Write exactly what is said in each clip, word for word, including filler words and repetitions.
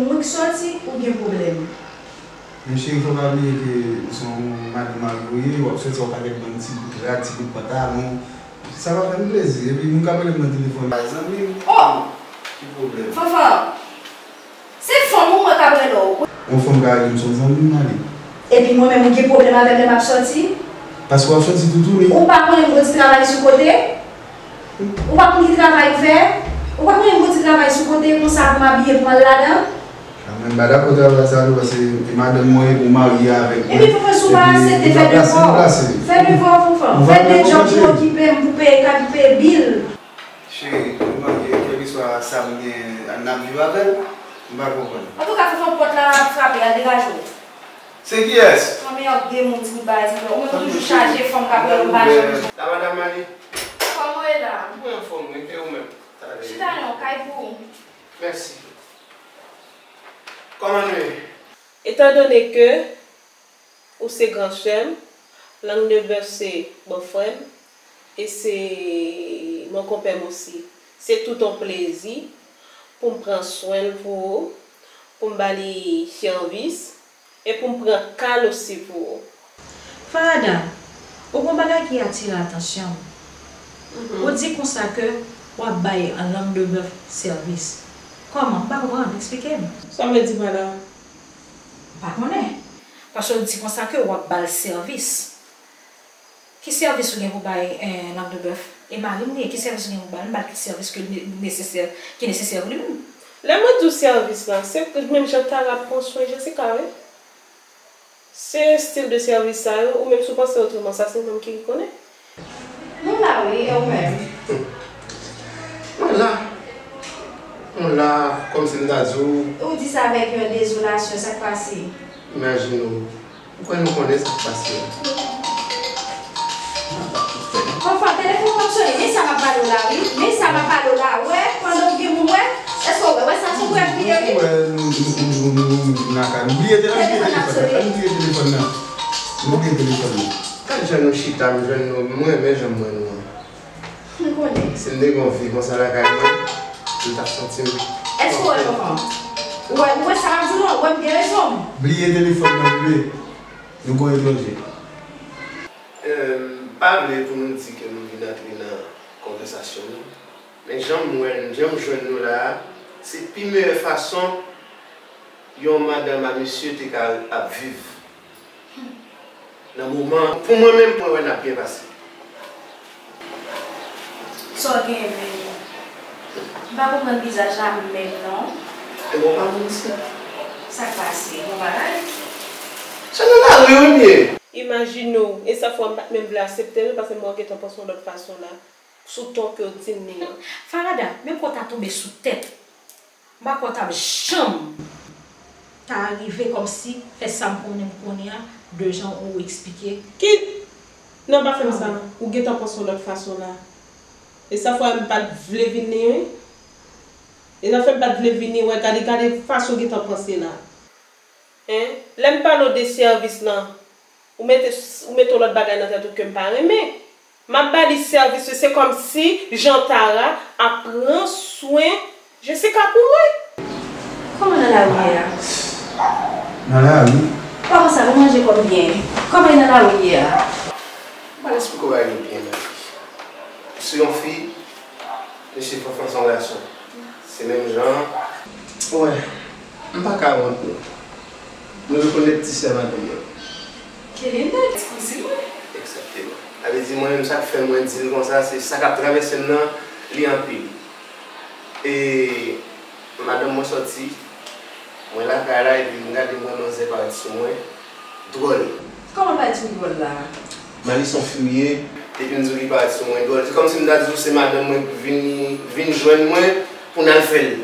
Mwen k sòti ou gen pwoblèm? Men cheri, fò pa bliye ke se yon madanm marye ou ye, w ap sòti yon pakèt bann ti bout rad, ti bout pantalon. Sa pa fè m plezi. Epi moun k ap rele m nan telefòn la, zanmi m. Oh! Ki pwoblèm? Fanfan, se fanm ou mwen k ap rele w. Yon fanm ka rele m se yon zanmi m, Mali. Epi mwen menm, ou gen pwoblèm avè m lè m ap sòti? Paske w ap sòti toutouni. Ou pa konnen m gon ti travay sou kote? Ou pa konn ki travay m fè? Ou pa konnen m gon ti travay sou kote konsa pou m abiye pou m al ladan? A, mwen m pa dakò travay sa non, paske e madanm mwen ou marye avèk mwen. Epi Fanfan, si w pa aksepte, fè devwa w. Fè devwa w, Fanfan. Fè de djòb pou okipe m, pou peye kat, pou peye bil. Cheri, mwen, kèlkeswa sa m gen, n ap viv avè l, m pa konprann. Antouka, Fanfan, pòt la ap frape, al degaje w. Se kiyès? Fanmi ak de moun ti bout bagay ti fè. Ou menm ou toujou chaje fanm k ap rele w pa janm. La madam Mali. Kòman w ye la? Mwen anfòm wi, e ou menm? Chita non, kay pou ou. Mèsi. Kòman nou ye? Etandone ke ou se gran sè m, Lang de Bèf se bòfrè m, e se mon konpè m osi. Se tout yon plezi pou m pran swen l pou ou, pou m ba li sèvis, e pou m pran ka l osi pou ou. Farada, ou gon bagay ki atire atansyon m. Ou di konsa ke w ap bay Lang de Bèf sèvis. Kòman? M pa konprann, eksplike m. Sa w vle di pa la? M pa konnen. Paske w di konsa ke w ap ba l sèvis. Ki sèvis ou gen pou bay, eh, Lang de Bèf? E mari m li ye, ki sèvis ou gen pou ba l? M ba l tout sèvis ke ne-, nesesè, ki nesesè pou li menm. Lè mwen di w sèvis la, se menm jan Tara ap pran swen Jessica, wi. Se estil de sèvis sa yo, ou menm si w panse otreman, sa se ou menm ki konnen. Nou la wi, e ou menm? Mwen la. Mwen la, kòmsi m ta di w. Ou di sa avèk yon dezolasyon, sa k pase? Imajine w, ou kwè nou konnen sa k pase a? Fanfan, telefòn nan ap sone, men sa m ap pale w la wi, men sa m ap pale w la, wè, pandan w gen moun wè, èske w wè, wè sa sou wè m bliye wi? Ou wè, nou, nou, nou, nou, nou, nou nan kay, nou bliye telefòn, nou bliye telefòn nan, nou bliye telefòn nan, nou bliye telefòn nan. Gad jan nou chita, m jwenn nou, m renmen jan m wè nou an. M konnen. Si m te gen yon fi konsa lakay mwen, m t ap santi m. Èske w wè Fanfan? Ou wè, ou wè sa m ap di w lan, ou wè m gen rezon m. Bliye telefòn nan, bebe. Nou gon etranje. M pa vle pou nou di ke nou vin antre nan konvèsasyon nou. Men jan m wè n, jan m jwenn nou la a, se pi meyè fason yon madanm a mesye te ka ap viv. Nan moman, pou mwen menm, mwen wè n ap byen pase. Sa w gen menm? M pa konprann vizaj la menm non. Ebyen w pa konn sa. Sa k pase? Bon bagay. Se nan lari wi m ye. Imajine w, e sa fè m pa t menm vle aksepte l, paske mwen gentan panse yon lòt fason la, sou ton ke w di m li an. Farada, menm ke w ta tonbe sou tèt, m pa kwè w t ap janm ta rive kòmsi fè sa m konnen m konnen an, de jan ou eksplike. Ki? Non, pa fè m sa. Ou gentan panse yon lòt fason la. E sa fè m pa t vle vini wi. E sa fè m pa t vle vini, wè, gade, gade fason w gentan panse la. Hein? Lè m pale w de sèvis lan, ou mete, ou mete yon lòt bagay nan tèt ou ke m pa renmen. M ap ba li sèvis, se kòmsi jan Tara ap pran swen Jessica pou mwen. Kòman nan lari ye a? Nan lari? Pa konsa, nou manje kòm byen. Kòman e nan lari ye a? M pral eksplike w bagay yo byen, Mali. Ou se yon fi, mesye Fanfan se yon gason. Se menm jan. Wè, m pa ka wont non. Nou rekonèt ti sè madanm nan. Kelinda, ti kouzin mwen. Egzakteman. Sa vle di mwen menm sa k fè mwen di l konsa, se sa k ap travèse m nan, li anpil. E madanm mwen sòti, mwen lakay la, epi m gade m wè manzè parèt sou mwen, dwòl. Kòman parèt sou dwòl la? Mali se yon fi w ye. Depi m di w li parèt sou mwen dwòl, se kòmsi m ta di w se madanm mwen ki vini, vin jwenn mwen pou n al fè l.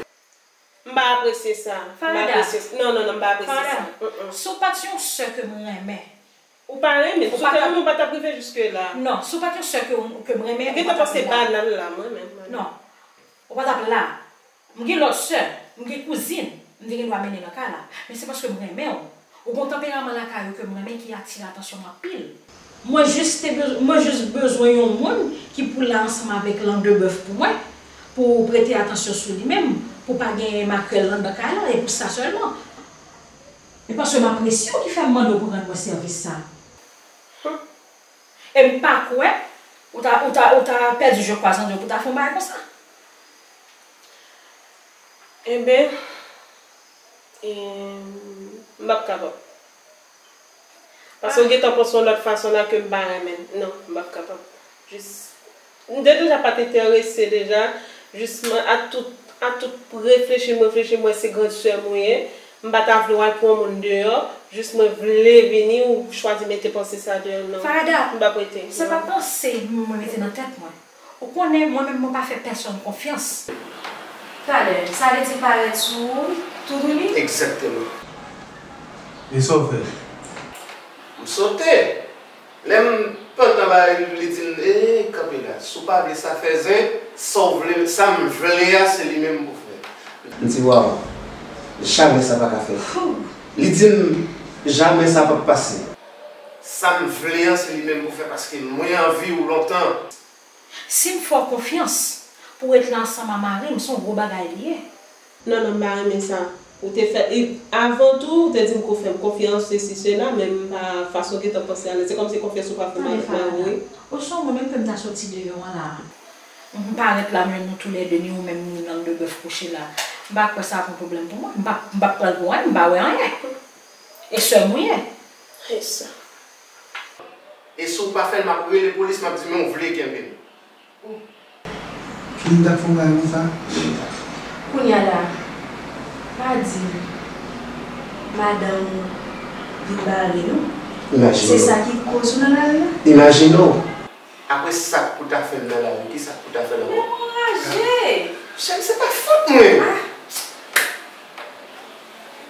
M pa apresye sa. M pa apresye sa. Non, non, non, m pa apresye sa. Farada, si w pa t yon sè ke m renmen. Ou pa renmen. Si w te renmen, ou pa t ap rive jiske la. Non, si w pa t yon sè ke, ke m renmen, ou gentan panse banal la, mwen menm. Non. Ou pa t ap la. M gen lòt sè, m gen kouzin, m te gen dwa mennen nan kay la. Men se paske m renmen w. Ou gen yon tanperaman lakay ou ke m renmen ki atire atansyon m anpil. Mwen jis te bez-, mwen jis bezwen yon moun ki pou la ansanm avèk Lang de Bèf pou mwen, pou prete atansyon sou li menm. Pou pa gen makrèl anndan kay la, e pou sa sèlman. E paske m apresye w ki fè m mande w pou rann mwen sèvis sa. E m pa kwè ou ta, ou ta, ou ta pèdi je croise an di w pou ta fè yon bagay konsa. Enben, e, m p ap kapab. Paske w gentan panse yon lòt fason la ke m pa renmen. Non, m p ap kapab. Jis, m te deja pa t enterese deja. Jis mwen, a tout, a tout reflechi m reflechi, m wè se gran sè m ou ye. M pa ta vle w al pran yon moun deyò. Jis mwen vle vini, ou chwazi mete panse sa deyò, non. Farada, m p ap rete, se pa panse mwen mete nan tèt mwen. Ou konnen, mwen menm, mwen pa fè pèsonn konfyans. Talè, sa vle di l parèt sou ou, toudouni? Egzakteman. E sa w fè? M sote. Lè m pantan ba li, li di m, "Ee, kanpe la. Si w pa vle sa fè zen, sa w vle, sa m vle a, se li menm pou fè." M di, "Waw, jamè sa pa ka fèt." Li di m, "Jamè sa p ap pase." Sa m vle an, se li menm pou fè, paske mwen anvi w lontan. Si m fè w konfyans pou w ret la ansanm a mari m, se yon gwo bagay li ye. Non, non, m pa renmen sa. Ou te fè, e, avan tou, ou te di m ke w fè m konfyans, sesi, sela, men m pa, fason w gentan panse a la, se kòmsi konfyans ou pa fè m avèk mari w, wi. Osnon mwen menm ke m ta soti deyò an la. M parèt la, m jwenn nou toulède, ni ou menm, ni lang de bèf kouche la. M pa kwè sa ap yon pwoblèm pou mwen. M pa, m p ap pran l pou anyen, m pa wè anyen. E sè m ou ye. E sa. E si w pa fè l, m ap rele polis, m ap di, "Men w vle kenbe m." Ki moun t ap fè yon bagay konsa? Kounye a la, pa di m, madanm ou vin bare nou. Imajine w. Se sa ki koz ou nan lari a? Imajine w. Apre sa k pou ta fè m nan lari, ki sa k pou ta fè l ankò? Ou anraje! Cheri, se pa fòt mwen! Ah!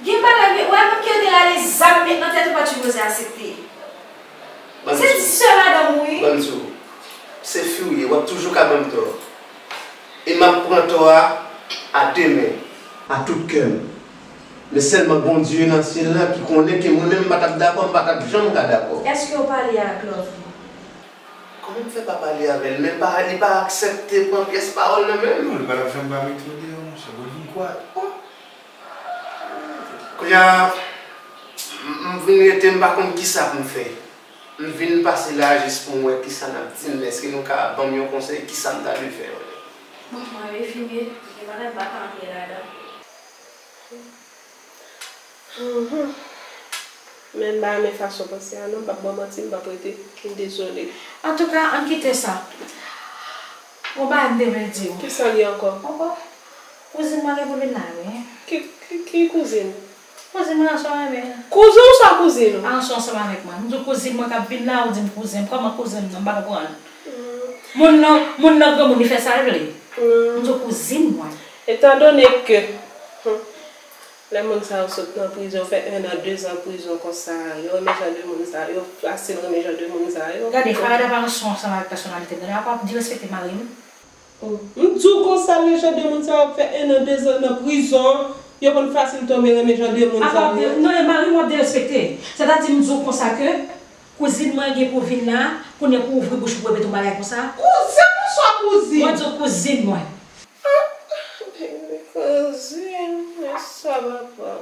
Gen bagay, men, wè, menm ke yo te rale zam met nan tèt ou, pa t sipoze aksepte. Ban m di w. Se ti sè madanm ou, wi. Ban m di w. Se fi w ye, w ap toujou ka ban m tò. E m ap pran tò a, a de men. A tout kè m. Men sèlman Bondye nan syèl la ki konnen ke mwen menm m pa t ap dakò, m pa t ap janm ka dakò. Èske w pale ak Lovely? Kòman m fè pa pale avè l? Men pa, li pa aksepte pran pyès pawòl nan men m. Non, li pa t ap janm ba Mitro deyò, monchè, bon, vin kwè. Kounye a, m, m vin rete, m pa konn kisa pou m fè. M vin pase la jis pou m wè kisa n ap di m, èske nou ka ban m yon konsèy, kisa m ta dwe fè, wè. Bon, mwen, refine, gen bagay m pa ka antre ladan. Mhm. Men m pa renmen fason w panse a non, m p ap ba w manti, m p ap rete. M dezole. Antouka, ann kite sa. Yon bagay m te vle di w. Kisa l ye ankò? Ankò? Kouzin mwen gen pou l vin la, wi. Ki, ki, ki kouzin? Kouzin mwen, Ansou renmen. Kouzen w swa kouzin ou? Ansou ansanm avèk mwen. M di w kouzin mwen k ap vin la, ou di m kouzen m. Kòman kouzen m nan? M pa konprann. Moun nan, moun nan granmoun, li fè sa l vle. M di w kouzin mwen. Etandone ke, hmm, lè moun sa yo sot nan prizon, fè en an, dezan prizon konsa, yo renmen jan de moun sa yo, fasil renmen jan de moun sa yo. Gade, Farada pa ranson ansanm avèk pèsonalite m. Gade, w ap direspekte mari m. M di w konsa, le jan de moun sa yo ap fè en an, dezan nan prizon, yo konn fasil tonbe renmen jan de moun sa yo. Non, e mari m w ap derespekte. Sètadi, m di w konsa ke kouzin mwen gen pou vin la, kounye a pou ouvri bouch ou pou repete yon bagay konsa. Kouzen w swa kouzin? Mwen di w kouzin mwen. Ah, baby, kouzin, men sa papa.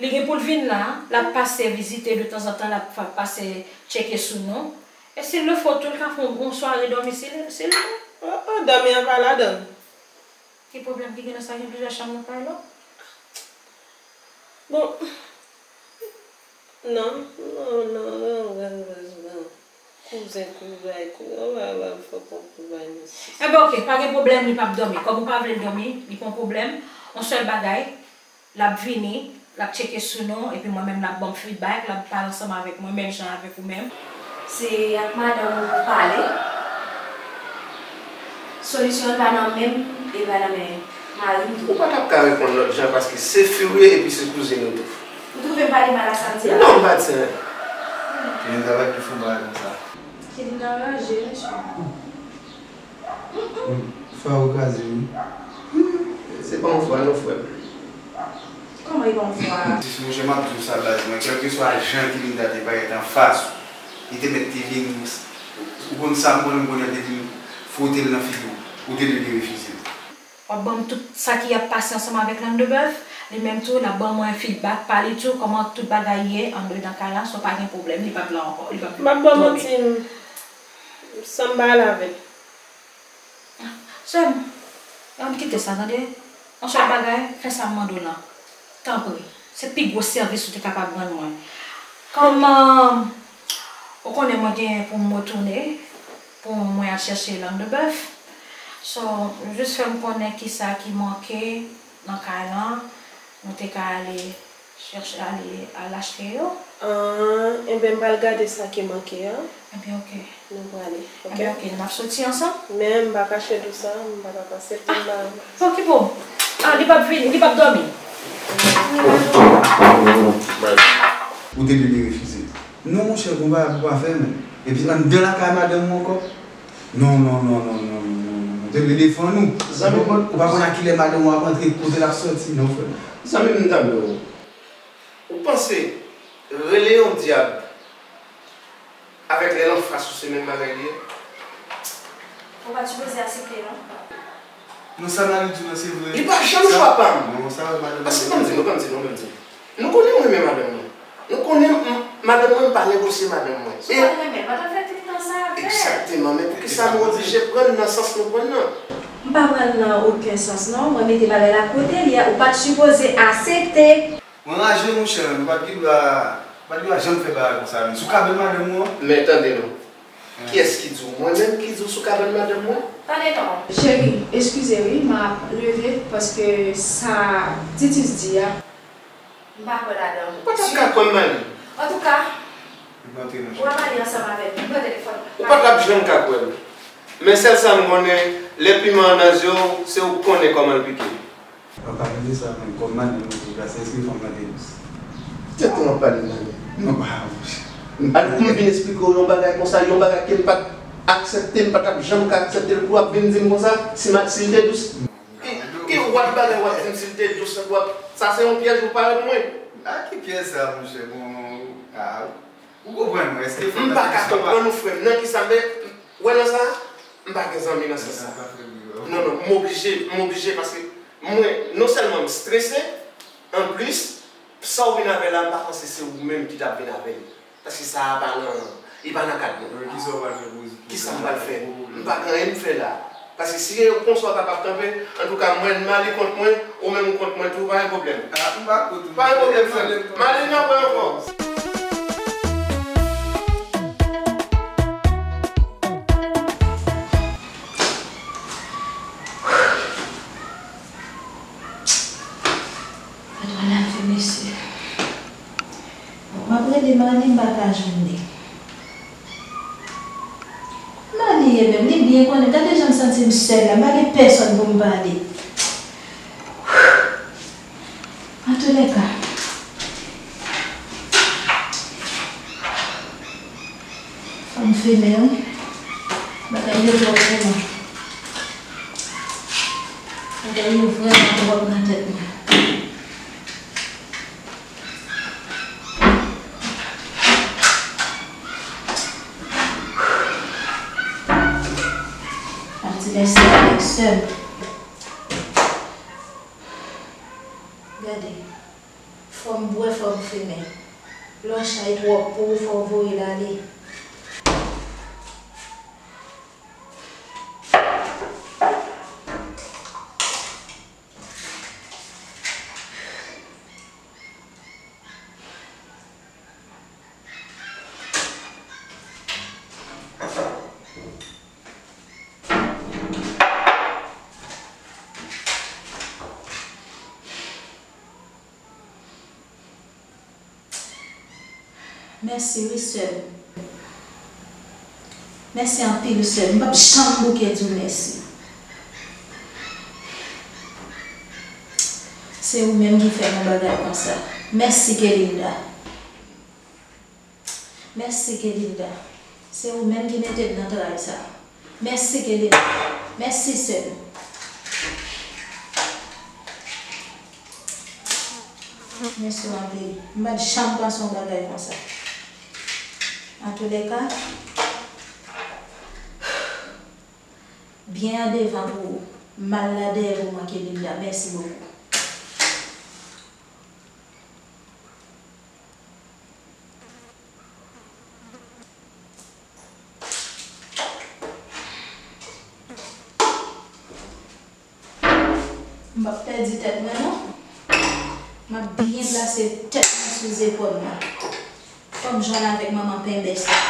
Li gen pou l vin la, l ap pase vizite detanzantan, l ap fa-, pase tcheke sou nou. E s'il le faut tou, l ka fè yon bon sware dòmi si li, si li vle. Oh, oh, dòmi an pa ladan l. Ki pwoblèm ki gen nan sa, gen plizyè chanm nan kay la? Bon, non, non, non, non, non, non, non. Kouzen, kouzay, kouzay, oh, ba, ba, fò pran kouzay, mèsi. Enben, oke, pa gen pwoblèm, li p ap dòmi. Kòm ou pa vle l dòmi, li pa yon pwoblèm. Yon sèl bagay, l ap vini, l ap tcheke sou nou, epi mwen menm, l ap ban m feedback, l ap pale ansanm avèk mwen, menm jan avèk ou menm. Se ak madanm ou pou pale. Solisyon an pa nan men m, e pa nan men mari m tou. Ou pa t ap ka reponn lòt jan, paske se fi w ye, epi se kouzin ou tou. Ou twouve m pale mal a sa m di a? Non, m pa di sa. Linda pa t dwe fè yon bagay konsa. Linda anraje, mesye. Fwa ou kraze, wi. Se pa yon fwa, non, frè m. Kòman e pa yon fwa? Monchè, m ap di w sa, baz mwen, kèlkeswa jan ke Linda te parèt anfas ou, li te mèt te vini, ou konn sa m konnen, m konnen te vin fwote l nan figi w, ou te dwe te refize l. W ap ban m tout sa ki ap pase ansanm avèk Langue de Bœuf. Li menm tou, l ap ban mwen feedback pa li tou, kòman tout bagay ye andedan kay la, so pa gen pwoblèm, li p ap la ankò, li p ap dòmi. M ap ba w manti, m, san m pa ale avè l. Sè m, ann kite sa, tande. Yon sèl bagay, fè sa m mande w lan. Tanpri, se pi gwo sèvis ou te kapab rann mwen. Kòm, um, ou konnen mwen gen pou m retounen, pou mwen al chèche Langue de Bœuf. So, jis fè m konnen kisa ki manke nan kay lan, nou te ka ale chèche, ale, al achte yo. Ah, enben, m pral gade sa ki manke an. Enben, oke. Nou prale, oke? Enben, oke, n ap soti ansanm? Men, m pa ka chèche w sa, m pa ka aksepte m pa. Bon, ki bon? Ah, li p ap vini, li p ap dòmi. Ou te dwe refize. Non, monchè, gon bagay pou pa fè, men. Epi anndan lakay madanm ou ankò? Non, non, non. Ou te dwe defann ou. Zanmi m. Ou pa konn a kilè madanm ou ap antre, kote l ap sòti, non, frè. Zanmi m, m tande w. Ou panse rele yon dyab avèk lè l anfas ou se menm bagay li ye? Ou pa t sipoze aksepte, non? Non, sa Mali di w lan se vre. Li pa janm chwa pa m. Non, sa vre, madanm. Paske ban m di nou, ban m di nou, ban m di nou. Nou konnen m renmen madanm mwen. Nou konnen m, madanm mwen, m pa negosye madanm mwen. Si w pa t renmen l, pa t ap fè tout tan sa avè l. Egzakteman, men poukisa nou oblije pran l nan sans nou pran l lan? M pa pral nan okenn sans, non. Mwen mete bagay la kote l ye, ou pa t sipoze aksepte. Mwen raje, monchè, nou pa t gen dwa, pa t gen dwa janm fè bagay konsa, menm sou kabann madanm ou an. Men tande non. Kiyès ki di w? Mwen menm ki di w sou kabann madanm mwen? Tande non. Cheri, eskize wi, m ap leve paske sa Titus di a. M pa kwè ladan l. Ou pa t ap ka kwè m, Mali. Antouka, ou ap ale ansanm avè l. Pran telefòn. Ou pa t ap janm ka kwè m. Men sèl sa m konnen, lè piman an nan zye w, se ou k konnen kòman l pike. Ou pa vin di sa, men kòm madanm mwen te plase, èske fanm nan te dous? Tèt ou ap pale, Mali. Non, pa monchè. Alò, pou m vin eksplike w yon bagay konsa, yon bagay ke m pa t aksepte, m pa t ap janm ka aksepte l, pou w ap vin di m konsa, si ma-, si l te dous. Ki, ki wòt bagay w ap di m si l te dous, w ap, sa se yon pyèj ou parèt mwen. A ki pyèj sa, monchè? Bon, a, ou konprann mwen, èske fanm nan te dous ou pa? M pa ka konprann ou, frè m, nan kisa, men, wè nan sa, m pa gen zanmi nan sans sa. Non, non, m oblije, m oblije, paske mwen, non sèlman m strese, anplis, sa w vin avè la, m pa panse se ou menm ki t ap vin avè l. Paske sa a pa nan, li pa nan kad nou. Wi, kisa w pral fè pou rezoud pwoblèm sa? Kisa m pral fè? M pa gen anyen m fè la. Paske si se konsa w kapab kanpe, antouka, mwen, Mali kont mwen, ou menm ou kont mwen tou, pa gen pwoblèm. A, m pa kont ou. Pa gen pwoblèm, frè m. Mali, n ap wè ankò. Patwon nan fè mesye. Bon, m ap rele Mali, m pa ka jwenn li. Mali ye menm, li byen konnen. Gade jan m santi m sèl la, m pa gen pèsòn pou m pale. Antoulèka, fò m fèmen wi. Bagay yo twò vrèman. Bagay yo vrèman twòp nan tèt mwen. Ap di mèsi avèk sè m. Gade, fò m bwè, fò m fèmen. Lè w chay twòp pou ou, fò w voye l ale. Mèsi wi sè m. Mèsi anpil sè m. M p ap janm bouke di w mèsi. Se ou menm ki fè m yon bagay konsa. Mèsi Kelinda. Mèsi Kelinda. Se ou menm ki mete m nan tray sa. Mèsi Kelinda. Mèsi sè m. Mèsi w anpil. M pa t janm panse yon bagay konsa. Antoulèka, byen an devan pou ou. M al la dèyè pou manke Linda. Mèsi bokou. M p ap pèdi tèt mwen non. M ap byen plase tèt mwen sou zepòl mwen. Fò m jwenn avèk manman penbè sa.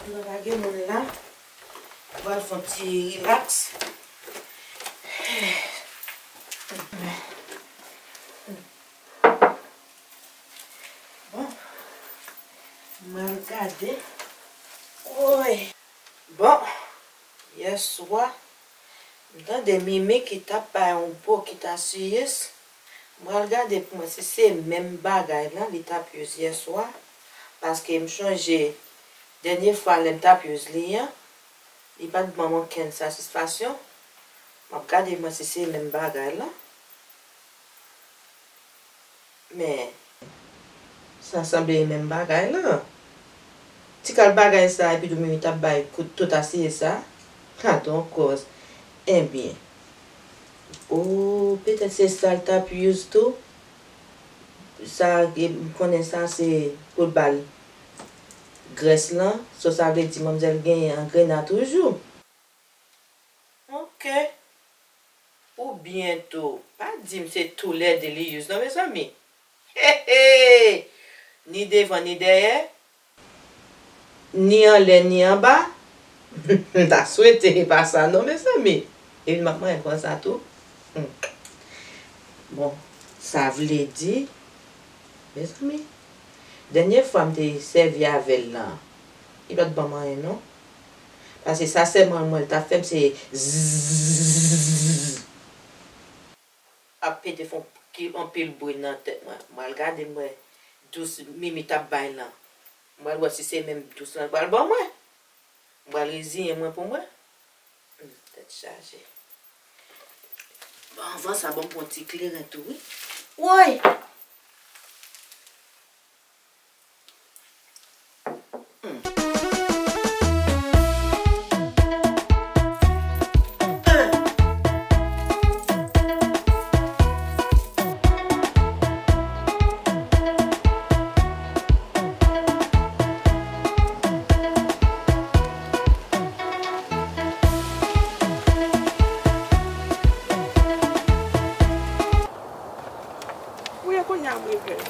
Nan lage moun la, pral fè yon ti rilaks. Bon, m al gade. Woy. Bon, yèswa, m tande Mimi ki t ap bay yon bokit asiyès. M pral gade pou mwen si se menm bagay lan li t ap use yèswa, paske m chonje dènye fwa lè m t ap use li an, li pa t ban m okenn satisfaksyon. M ap gade mwen si se menm bagay lan. Men, sa sanble e menm bagay lan. Ti kal bagay sa, epi tou Mimi t ap bay kout tout asiye sa. Gadon kòz. Ebyen. O, petèt se sa l t ap use tou. Sa, e, m konnen sa se pou l ba l grès lan. So, sa vle di manmzèl genyen angrena toujou. Ok. Oubyen tou, pa di m se toulède li use non, mezanmi. He, he! Ni devan, ni dèyè. Ni anlè, ni anba. M ta swete e pa sa non, mezanmi. Epi m ap manyen konsa tou. Hmm. Bon, sa vle di, mezanmi, dènye fwa m te sèvi avè l lan, li pa t ban m anyen non. Paske sa sèlman mwen l t ap fè m se zzz. Ap pete fè yon ki-, anpil bri nan tèt mwen. Mwen al gade m wè dous Mimi t ap bay lan. Mwen al wè si se menm dous lan l pral ban mwen. Mwen al reziyen mwen pou mwen. Hmm, tèt chaje. Bon, anvan sa, ban m pran ti kleren tou, wi. Woy! Wi, e kounye a m reveye.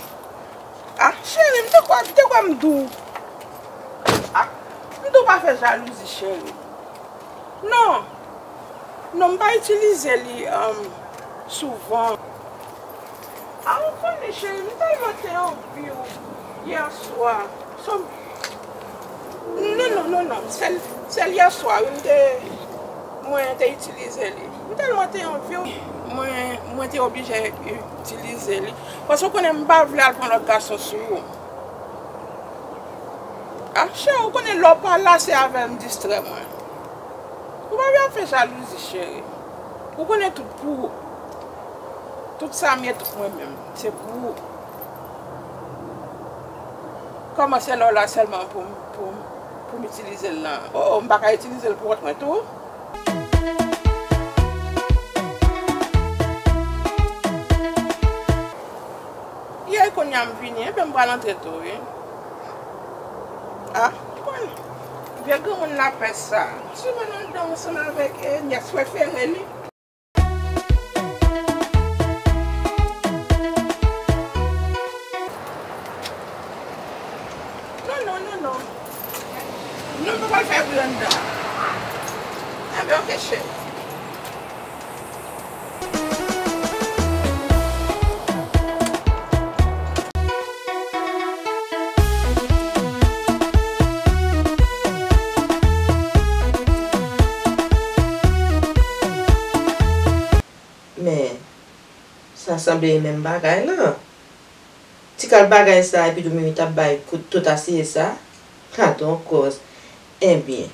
Ah, cheri, m te kwè, m te kwè m di w. Ah, m di w pa fè jalouzi, cheri. Non. Non, m pa itilize li, um, souvan. Ah, ou konnen, cheri, m tèlman te anvi w yè swa. So, non, non, non, non. Sèl, sèl yè swa, wi, m te, mwen te itilize li. M tèlman te anvi w. Mwen, mwen te oblije itilize li. Paske w konnen m pa vle al pran lòt gason sou ou. Ah, cheri, ou konnen lè w pa la, se avè l m distrè mwen. Ou pa vle ap fè jalouzi, cheri. Ou konnen tout pou ou. Tout sa m ye, tout mwen menm, se pou ou. Kòman se lè w la sèlman pou m, pou m, pou m itilize l lan? Oh, oh, m pa ka itilize l pou kont mwen tou? Yè kounye a m vini, enben m pral antre tou, wi. Ah, konn. Vye granmoun lapès sa, m swiv anndan ansanm avèk, eh, nyès prefere li. Non, non, non, non. Non, m pa pral fè bri anndan. Enben, oke, cheri. Men, sa sanble e menm bagay la. Ti kal bagay sa, epi tou Mimi t ap bay kout tout asiye sa. Gadon kòz. Ebyen.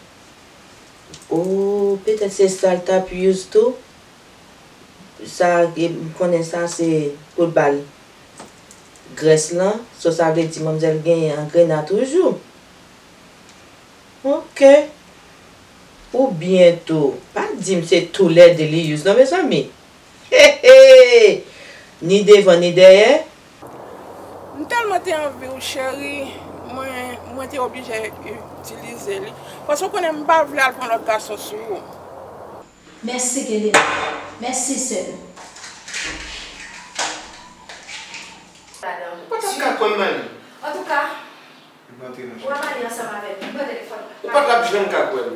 O, petèt se sa l t ap use tou. Sa, e, m konnen sa se pou l ba l grès lan. So, sa vle di manmzèl genyen angrena toujou. Oke. Oubyen tou, pa di m se toulède li use non, mezanmi. He, he! Ni devan, ni dèyè. M tèlman te anvi w, cheri, mwen, mwen te oblije itilize li. Paske w konnen m pa vle al pran lòt gason sou ou. Mèsi, Kelly. Mèsi, sè m. Ou pa t ap ka kwè m, Mani. Antouka, ou wè Mani ansanm avèk mwen. Pran telefòn nan. Ou pa t ap janm ka kwè m.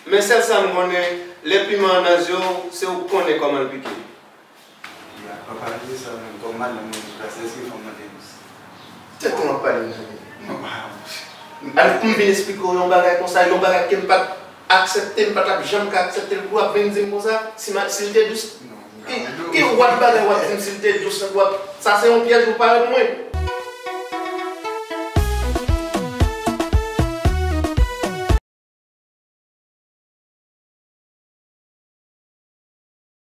Men sèl sa m konnen, lè piman an nan zye w, se ou k konnen kòman l pike. Ya, pa pale de sa menm, kòm madanm mwen, antouka, se èske fanm nan te dous? Tèt ou ap pale nan men. Non, pa. Alò, pou m vin esplike w yon bagay konsa, yon bagay ke m pa t aksepte, m pa t ap janm ka aksepte l, pou w ap vin di m konsa, si ma-, si l te dous. Non, m ka. Ki, ki wòt bagay w ap di m si l te dous, w ap, sa se yon pyèj ou pare pou mwen.